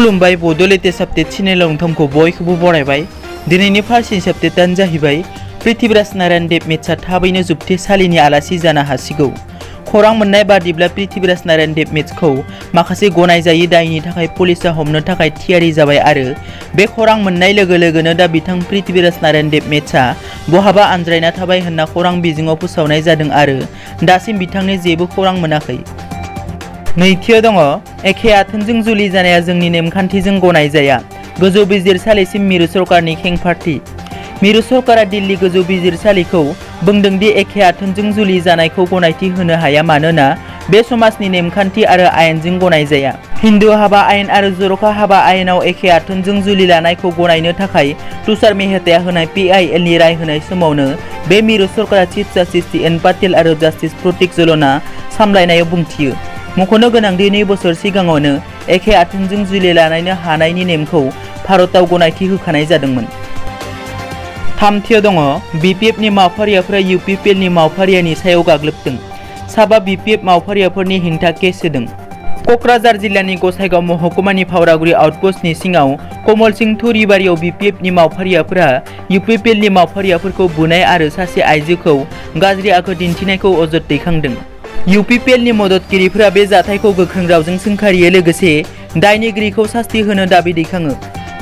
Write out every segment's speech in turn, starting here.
खुलुमबाय बड' latest update चेनेलाव नोंथांखौ बयखौबो बरायबाय। दिनैनि फार्स्ट आपडेटआनो जाहैबाय पृथ्वीराज नारायण देव मेट्सआ थाबैनो जोबथेसालिनि आलासि जानो हासिगौ। खौरां मोननाय बादिब्ला पृथ्वीराज नारायण देव मेट्सखौ माखासे गनायजायै दायनि थाखाय पुलिसआ हमनो थाखाय थियारि जाबाय आरो बे खौरां मोननाय लोगो लोगोनो दा बिथां पृथ्वीराज नारायण देव मेट्सआ बहाबा आनज्रायना थाबाय होनना खौरां बिजोङाव फोसावनाय जादों आरो दासिम बिथांनि जेबो खौरां मोनाखै। नैथियाव दङ एखे आथोनजों जुलि जानाया जोंनि नेमखान्थिजों गनायजाया। गोजौ बिजिरसालिसिम मिरु सरकारनि खेंफारथि। मिरु सरकारा दिल्ली गोजौ बिजिरसालिखौ बुंदोंदि एखे आथोनजों जुलि जानायखौ गनायथि होनो हाया मानोना बे समाजनि नेमखान्थि आरो आयेनजों गनायजाया। हिन्दु हाबा आयेन आरो जर'खा हाबा आयेनाव एखे आथोनजों जुलि लानायखौ गनायनो थाखाय तुषार मेहताया होनाय PILनि राय होनाय समावनो बे मिरु सरकारा चिफ जास्टिस DN पाटिल आरो जास्टिस प्रतीक जलना सामलायनायाव बुंथियो। मख'नो गोनांदि 2 बोसोर सिगाङावनो एखे आथोनजों जुलि लानो हानायनि नेमखौ भारतआव गनायथि होखानाय जादोंमोन। थामथियाव दङ BPFनि मावफारियाफोरा UPPLनि मावफारियानि सायाव गाग्लोबदों। साबा BPF मावफारियाफोरनि हेंथा केस होदों। क'क्राझार जिल्लानि गसाइगाव महकुमानि फावरागुरि आउटपस्टनि सिङाव कमल सिंह थुरिबारियाव BPFनि मावफारियाफोरा UPPLनि मावफारियाफोरखौ बुनाय आरो सासे आइजोखौ गाज्रि आखु दिन्थिनायखौ अजद दैखांदों। UPPLनि मददगिरिफोरा बे जाथायखौ गोख्रों रावजों सोंखारियो लोगोसे दायनिगिरिखौ सास्ति होनो दाबि दैखाङो।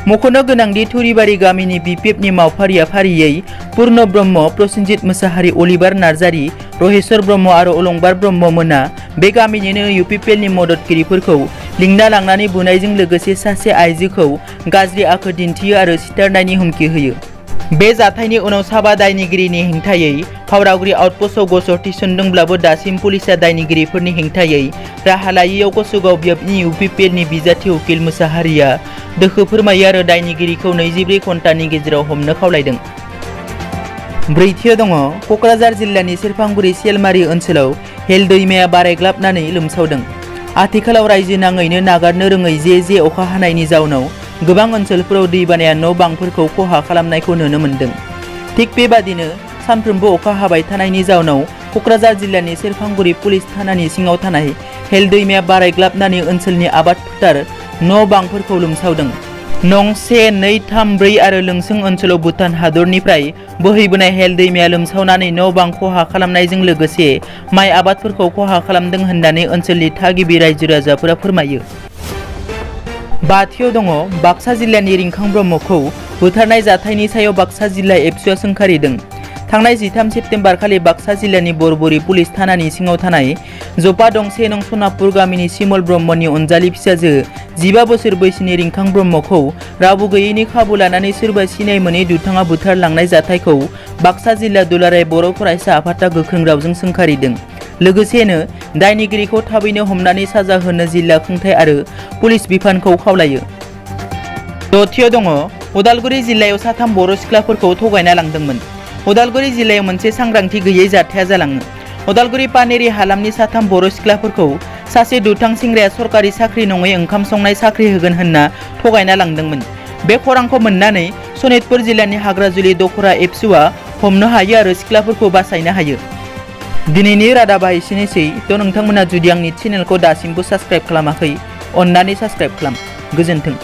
मख'नो गोनांदि थुरिबारि गामिनि BPFनि मावफारिया फारियै पुर्ण ब्रह्म, प्रसेनजित मोसाहारि, अलिभार नार्जारि, रहेश्वर ब्रह्म आरो अलंबार ब्रह्म मोना बे गामिनिनो UPPLनि मददगिरिफोरखौ लिंना लांनानै बुनायजों लोगोसे सासे आइजोखौ गाज्रि आखु दिन्थियो आरो सिथारनायनि हुमखि होयो। बे जाथायनि उनाव साबा दायनिगिरिनि हेंथायै फावरागुरि आउटपस्टआव गसर थिसनदोंब्लाबो दासिम पुलिसआ दायनिगिरिफोरनि हेंथायै राहा लायैयाव गसाइगाव BPFनि UPPLनि बिजाथि उकिल मोसाहारिया दोखो फोरमायो आरो दायनिगिरिखौ 24 घन्टानि गेजेराव हमनो खावलायदों। ब्रैथियाव दङ क'क्राझार जिल्लानि सेरफांगुरि सेलमारि ओनसोलाव हेल दैमाया बारायग्लाबनानै लोमसावदों। आथिखालाव रायजो नाङैनो नागारनो रोङै जे अखा हानायनि जाउनाव गोबां ओनसोलफोराव दैबानाया न' बांफोरखौ खहा खालामनायखौ नुनो मोन्दों। थिग बेबादिनो सानफ्रोमबो अखा हाबाय थानायनि जाउनाव क'क्राझार जिल्लानि सेरफांगुरि पुलिस थानानि सिङाव थानाय हेल दैमाया बारायग्लाबनानै ओनसोलनि आबाद फोथार न' बांफोरखौ लोमसावदों। नं 1, 2, 3, 4 आरो लोंसों ओनसोलाव भुटान हादरनिफ्राय बोहैबोनाय हेल दैमाया लोमसावनानै न' बां खहा खालामनायजों लोगोसे माइ आबादफोरखौ खहा खालामदों होननानै ओनसोलनि थागिबि रायजो राजाफोरा फोरमायो। बाथियाव दङ बाक्सा जिल्लानि रिंखां ब्रह्मखौ बुथारनाय जाथायनि सायाव बाक्सा जिल्ला एबसुआ सोंखारिदों। थांनाय 13 सेप्तेम्बर खालि बाक्सा जिल्लानि बरबरि पुलिस थानानि सिङाव थानाय जपा दंसे नं सनापुर गामिनि सिमल ब्रह्मनि अनजालि फिसाजो 15 बोसोर बैसोनि रिंखां ब्रह्मखौ रावबो गैयैनि खाबु लानानै सोरबा सिनाय मोनै दुथाङा बुथारलांनाय जाथायखौ बाक्सा जिल्ला दुलाराय बर' फरायसा आफादआ गोख्रों रावजों सोंखारिदों। लोगोसेनो दायनिगिरिखौ थाबैनो हमनानै साजा होनो जिल्ला खुंथाय आरो पुलिस बिफानखौ खावलायो। दथियाव दङ उदालगुरि जिल्लायाव 3 बर' सिख्लाफोरखौ थगायना लांदोंमोन। उदालगुरि जिल्लायाव मोनसे सांग्रांथि गैयै जाथाया जालाङो। उदालगुरि पानेरि हालामनि 3 बर' सिख्लाफोरखौ सासे दुथां सेंग्राया सरकारि साख्रि नङै ओंखाम संनाय साख्रि होगोन होनना थगायना लांदोंमोन। बे खौरांखौ मोननानै सनितपुर जिल्लानि हाग्राजुलि दखरा एबसुआ हमनो हायो आरो सिख्लाफोरखौ बासायनो हायो। दिनैनि रादाबा एसेनोसै। नोंथांमोना जुदि आंनि चेनेलखौ दासिमबो साबस्क्राइब खालामाखै अन्नानै साबस्क्राइब खालाम। गोजोन्थों।